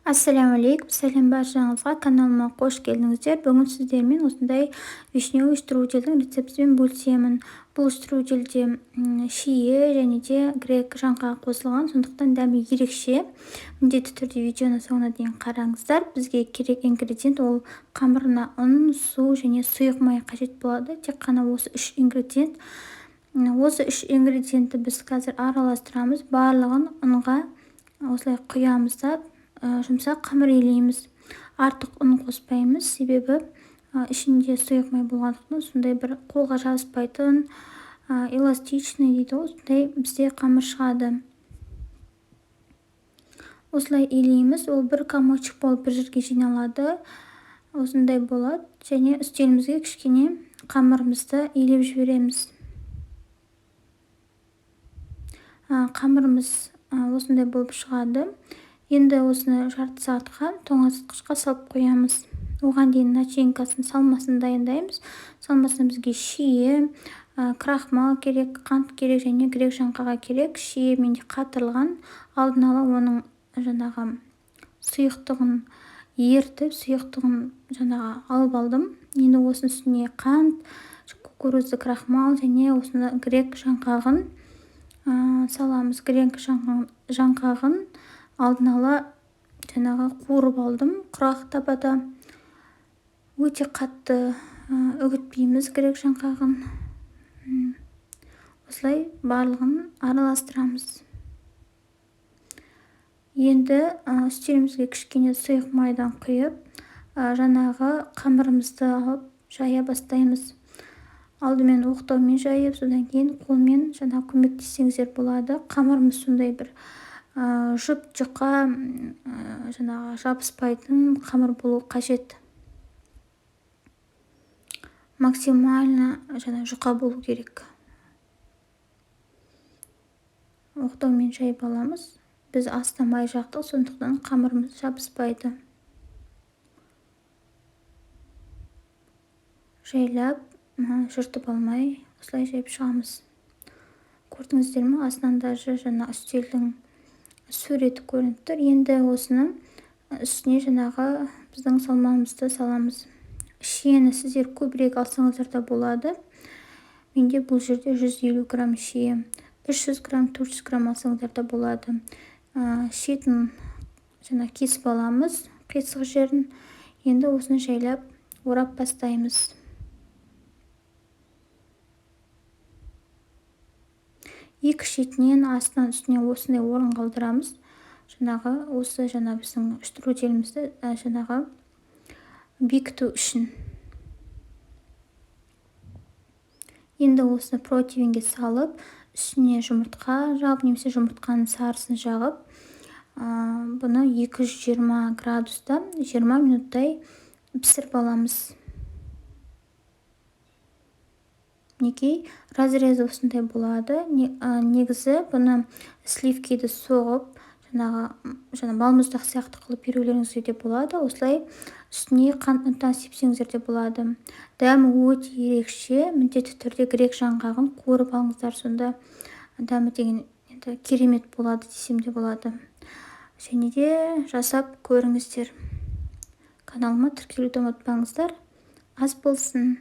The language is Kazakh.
Ассаляму алейкум, сәлем баршаңызға! Каналыма қош келдіңіздер! Бүгін сіздермен осындай вишневый штрудельдің рецептімен бөлісемін. Бұл штрудельде шие және де грек жаңғағы қосылған, сондықтан дәмі ерекше. Міндетті түрде видеоны соңына дейін қараңыздар. Бізге керек ингредиент ол қамырына ұн, су және сұйық май қажет болады. Тек қана осы үш ингредиент. Осы үш ингредиентті біз қазір араластырамыз. Барлығын ұнға осылай құямыз да жұмсақ қамыр илейміз. Артық ұн қоспаймыз, себебі ішінде сұйық май болғандықтан сондай бір қолға жабыспайтын, эластичный дейді ғой, сондай бізде қамыр шығады. Осылай илейміз, ол бір комочек болып бір жерге жиналады. Осындай болады. Және үстелімізге кішкене қамырымызды илеп жібереміз. Қамырымыз осындай болып шығады. Енді осыны жарты сағатқа тоңазытқышқа салып қоямыз. Оған дейін начинкасын, салмасын дайындаймыз. Салмасына бізге шие, крахмал керек, қант керек және грек жаңғағы керек. Шие менде қатырылған. Алдын ала оның жаңағы сұйықтығын ертіп, сұйықтығын жаңағы алып алдым. Енді осының үстіне қант, кукурузды крахмал және осыны грек жаңғағын саламыз. Грек жаңғағын алдын ала жаңағы қуырып алдым құрақ табада. Өте қатты үгітпейміз грек жаңғағын. Осылай барлығын араластырамыз. Енді үстелімізге кішкене сұйық майдан құйып, жаңағы қамырымызды алып жая бастаймыз. Алдымен оқтаумен жайып, содан кейін қолмен жаңағы көмектессеңіздер болады. Қамырымыз сондай бір жұп-жұқа, жаңағы жабыспайтын қамыр болу қажет. Максимально жаңа жұқа болу керек. Оқтаумен жайып аламыз. Біз астына май жақтық, сондықтан қамырымыз жабыспайды. Жайлап, жыртып алмай, осылай жайып шығамыз. Көрдіңіздер ме, астынан даже жаңа үстелдің суреті көрініп тұр. Енді осыны үстіне жаңағы біздің салмамызды саламыз. Шиені сіздер көбірек алсаңыздар да болады. Менде бұл жерде 150 грамм шие, 300 грамм, 400 грамм алсаңыздар да болады. Шетін жаңа кесіп аламыз, қисық жерін. Енді осыны жайлап орап бастаймыз. Екі шетінен, астынан үстіне осындай орын қалдырамыз. Жаңағы осы жаңа біздің штруделімізді, жаңағы бекіту үшін. Енді осыны противенге салып, үстіне жұмыртқа жағып, немесе жұмыртқаның сарысын жағып, бұны 220 градуста 20 минуттай пісіріп аламыз. Мінекей, разрезі осындай болады. Негізі бұны сливкиді соғып, жаңа балмұздақ сияқты қылып берулеріңізге де болады. Осылай үстіне қант ұнтағын сепсеңіздер де болады. Дәмі өте ерекше. Міндетті түрде грек жаңғағын қуырып алыңыздар, сонда дәмі деген енді керемет болады десем де болады. Және де жасап көріңіздер. Каналыма тіркелуді ұмытпаңыздар. Ас болсын.